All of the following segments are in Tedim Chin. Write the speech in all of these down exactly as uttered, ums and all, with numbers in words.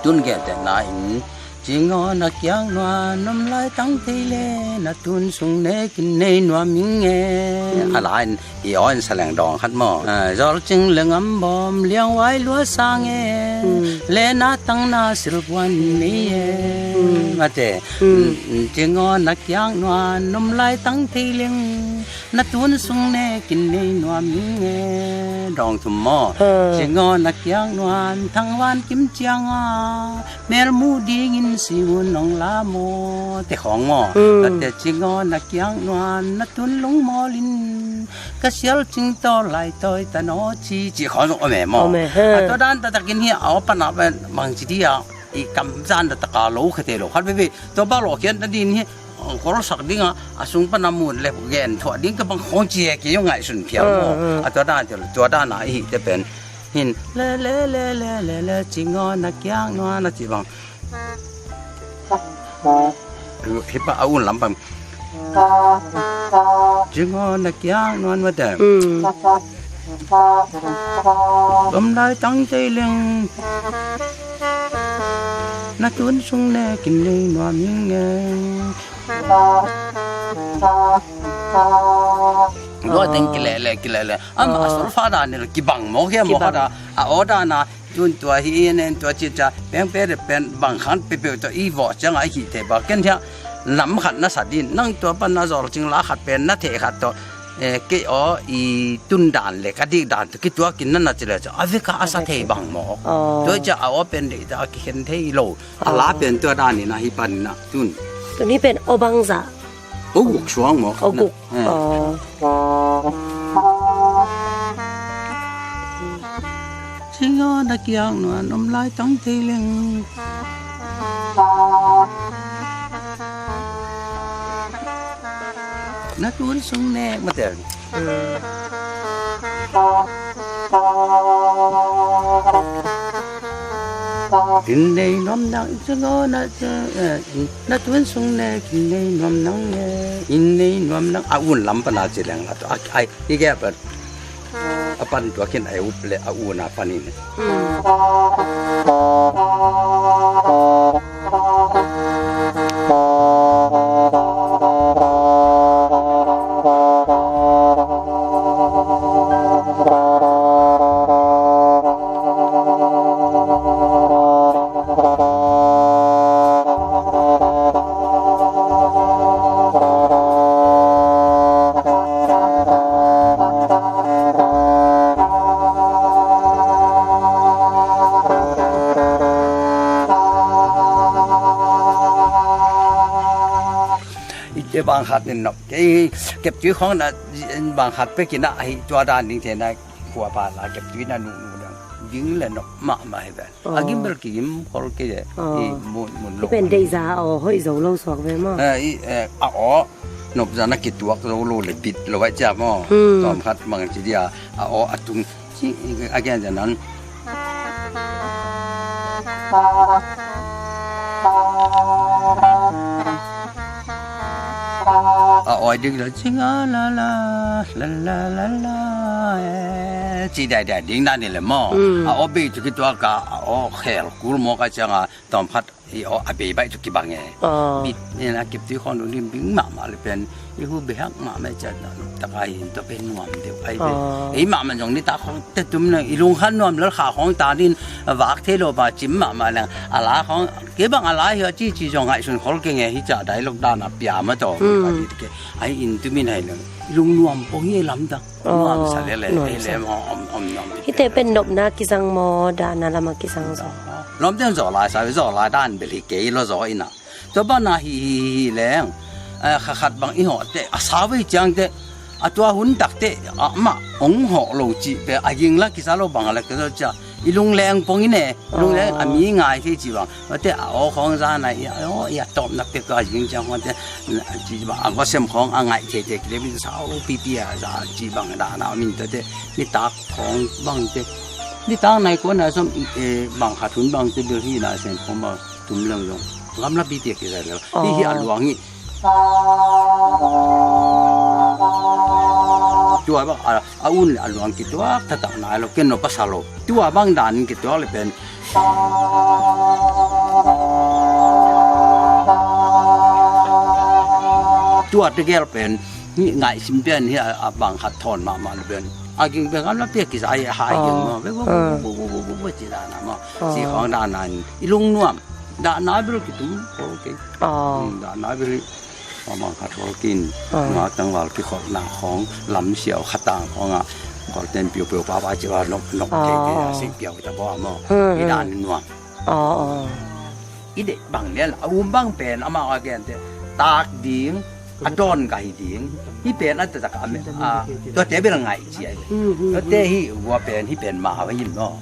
Tun gentehna in, cingaw na kiak nuan, om laitang thei le, na tun sung nekin nei nuam ing e. A la in, i aw in saleng dawng khat maw. Ah, zawlcing le ngambawm, liangwai lua sang e. Mm. Le na tang na silpuan nei e. Mm. Mate. Mm. Mm, cingaw na kiak nuan, om laitang thei leng. Na tun sung nekin nei nuam ing e. Dawng thum maw. Ha. Cingaw na kiak nuan, thangvan kim cianga. Melmu dingin singun nong la maw. Te khawng maw. Hmm. Tate cingaw na kiak nuan, na tun lungmawlin. Ka sial cing taw lai tawi ta naw ci. Ci khawng zong om e maw. Om e, ha. A tua dan taktakin hi a aw pana bang ci dia. I kam zan taktaka lo khete lo. Khat veve. Tua bak lo khian ta din hi. Kawlsak dinga, a sung pana mun le gen thuah ding ka bang khawng ci e, kei ngaihsun phial maw. Ah, ah. A tua dan, tua dan a i hihte pen. Hin, le, le, le, le, le, le, cingaw na kiak nuan a ci bang. Hi pa a un lam bang. Cingaw na kiak nuan mate. Mm. Om laitang thei leng. Na tun sung nekin nei nuam ing e. Lua teng kilele, kilele. Am, a solfa dan ni lo kibang maw, kia maw. Kibang. Khat a, a aw dan a, tun tua hi in, en tua ci ca, peng pe de pen, bang khan pe pe tua i vawh ciang a i hih thei bal. Ken thia, nam khat na sa din, nang tua pan na zawlcing la khat pen, na thei khat tawh, eh, kei aw i tun dan le ka dik dan tawh kituakin na na ci le ca, a vek a a sa thei bang maw. Oh. Tua ca a aw pen deih ta a kikhen thei lo. A la pen tua dan in a hi pan in a tun. Tun hi pen aw bangzah. Aw guk suang maw. Aw guk. Eh. Aw. Cingaw na kiak nuan om laitang thei leng. Na tun sung nek mate. Kin nei nuam nang, cingaw na, eh, na tun sung nek, kin nei nuam nang e, in nei nuam nang. A un lam pana ci leng la tua, ai, i ge a pan. A pan tua kin ai up le a un a panin. Ite bang khat in nop kei kep tui khong na bang khat pekin a hi tua dan ding te na khua pa la kep tui na nu nu dang ding le nop mahmah hi ven. A gim bel kigim khol kei de. I mun mun lo. I pen deihza aw hoih zo lo suak ve maw. Eh, i, eh, a aw nopza na kituak zo lo le bit lo vai cia maw. Hmm. Tawm khat mang ci dia a aw a tung ci a gen zan an. A awi ding la cinga la la la la la la eh. Ci dai dai ding na ni le maw. Mm. A aw bei tu kituak a aw khel kul maw ka cianga tawm khat i aw a bei bai tu kibang e. Bit ni na kip tui khong ding bing mahmah le pen i hu behak mahmah ciat na taka hin tua pen nuam deuh ai ve. Ei mahmah zong ni ta khong te tum na i lung khan nuam lal kha khong ta din vak thei lo ba cim mahmah leng a la khong kei bang a la hi a ci ci zong ngaihsun khol keng e hi ca dialogue dan a pia ma tawh. Ai in tumin hai leng lungnuam pong hi lamdang. Nuamsa lele hei le maw om om nuam. Hite pen nopna kizang maw dahna lama kizang zaw. Lawmte zaw lai sa zaw lai dan bel hi kei lo zaw ina. Tua bana hi hi hi leng kha khat bang i hawh te a sa vei ciang te a tua hun tak te a mah ong hawh lo cih pe a ging la kisa lo bang a la ka zaw cia. I lungleng pong in e, lungleng a mi ngai thei ci bang. Mate a aw khawng za na i a aw i a tawpna pek a zing ciang khawng te ci bang a ngawsem khawng a ngaih thei te kilem in sau pipi a za ci bang da na min te te nitak khawng bang te nitak nai kuan a som bang khat hun bang te bil hi na sem khawng bang tum leng zong gamla pipi a kizai lel hi hi a luang hi. Tua bang a un le a luang kituak thatak nai lo ken no pasal lo. Tua bang dan kituak le pen Tua tegel pen hi ngaihsim pen hi a, a bang khat thawn mahmah le pen a ging pen gamla pia kizai hai ging maw, ve ve ve ve ve ve ve ci dan a maw. Ci khawng dan a i lungnuam. Dahna bil kitum khol kei. Dahna bil a bang khat khol kin. Nga tangval kikholhna khawng lam siau khatang khawng a khol ten piu piu pa pa ci va nok nok kei kei a sik piau ta baw maw. I dan nuam. I deih bang lian a um bang pen amau a gente tak ding, a dawn ka hi ding. Hi pen a taktak a tuate bel ngaih cia hi. Tuate hi ua pen hi pen mau hi maw.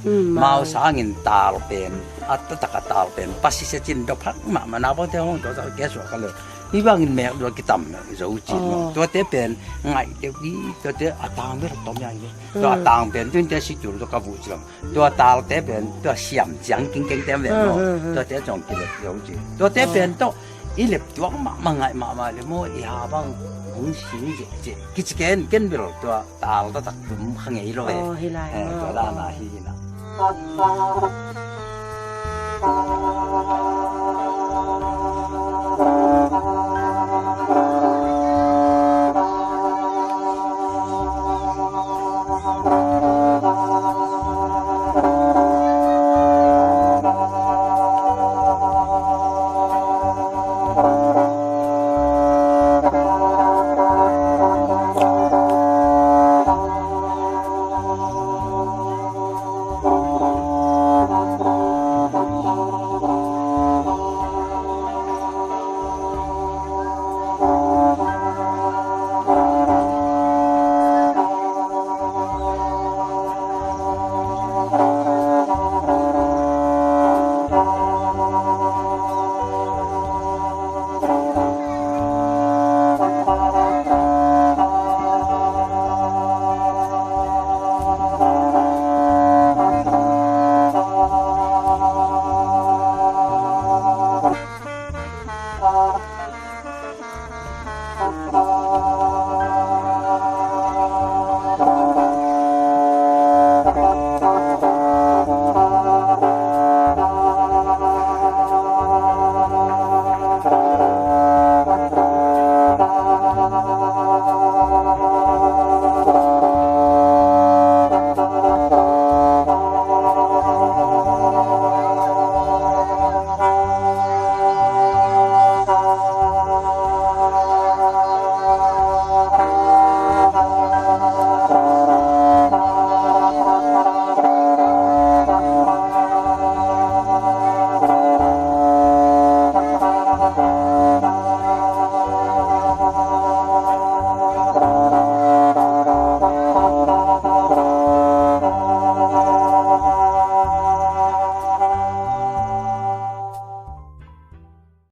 Mau sangin tal pen a taktak a tal pen pasi sia cin dop hak mahmah na bangte hong tuate ke suak ka le. Hi bangin mek dua kitam zo cin maw. Tuate pen ngaih deuh hi. Tuate a tang bel tom ya hi. Tua a tang pen tuinte si tur tua ka vuh cilam. Tua talte pen tua siam ciang kingkeng tem ve maw. Tuate zong kilep zo ci. Tuate pen tawh i lep tuak mahmah ngaih mahmah le maw, i ha bang hong sing zehzeh kici ken ken bel tua tal taktak tum kha ngei lo ve. Tua dan a hi hi na.